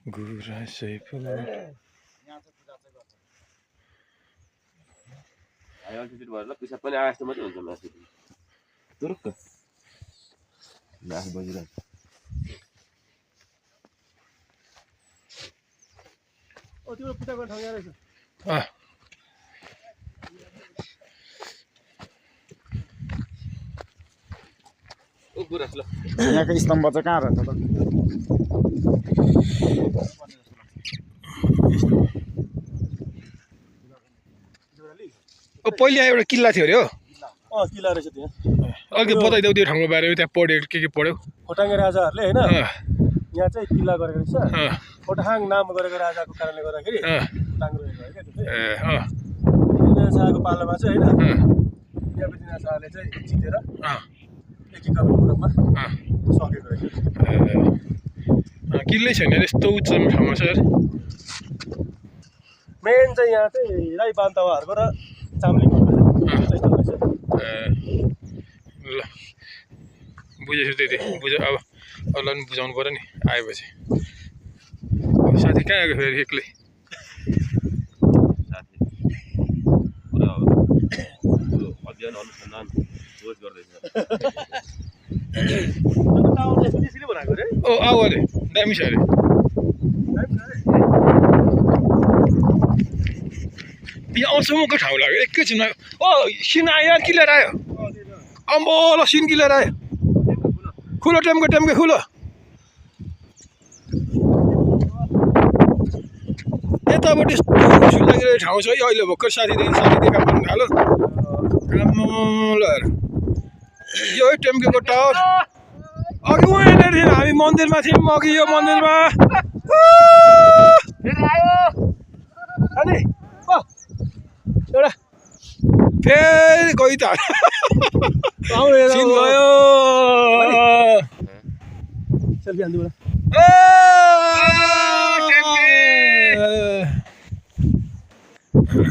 गुराँसै फुल altitude भएर पिसाब पनि आए जस्तो मात्रै हुन्छ मासु तुरुक्क मासु बजिरहेको ओ त्यो पूजा गर्ने ठाउँ यहाँ रहेछ ओ गुराँस ल यहाँको स्तम्भ चाहिँ कहाँ रहेछ त पहिले एउटा किल्ला थियो अरे हो किल्ला रहेछ त्यहाँ अघि बताइदेऊ त्यो ठाउँको बारेमा त्यहाँ पढ्यो के पढ्यो खोटाङ्गे राजाहरूले होइन यहाँ चाहिँ किल्ला गरेको रहेछ खोटाङ नाम गरेको राजाको कारणले गर्दाखेरि खोटाङ रहेको है क्या त्यो चाहिँ पृथ्वीनारायण शाहको पालामा चाहिँ होइन यहाँ पृथ्वीनारायण शाहले चाहिँ जितेर एकीकरणको रूपमा सकेको रहेछ किल्लै छैन यस्तो उच्च ठाउँमा छ अरे मेन चाहिँ यहाँ चाहिँ राई बान्तवाहरूको र चाम्लिङहरूको चाहिँ रहेछ ल बुझेछु त्यति बुझ अब अरूलाई पनि बुझाउनु पऱ्यो नि आएपछि साथी कहाँ आएको फेरि एक्लै साथी पुरा अध्ययन अनुसन्धान खोज गर्दैछ त्यसैले बनाएको रे ओ आऊ अरे दामी छ अरे यहाँ अचम्मको ठाउँ लाग्यो एकैछिनमा ओ सिन आयो किलेर आयो अम्बो सिन किलेर आयो खुलो टेम्के खुलो यतापट्टि यस्तो लागिरहेको ठाउँ छ है अहिले भर्खर साथी देखा पर्नु थाल्यो यो है टेम्केको टावर अघि उहाँनिर थियौँ हामी मन्दिरमा थियौँ अघि यो मन्दिरमा अनि एउटा फेरि गइ त सिन गयो सेल्फी हान्दिउँ टेम्के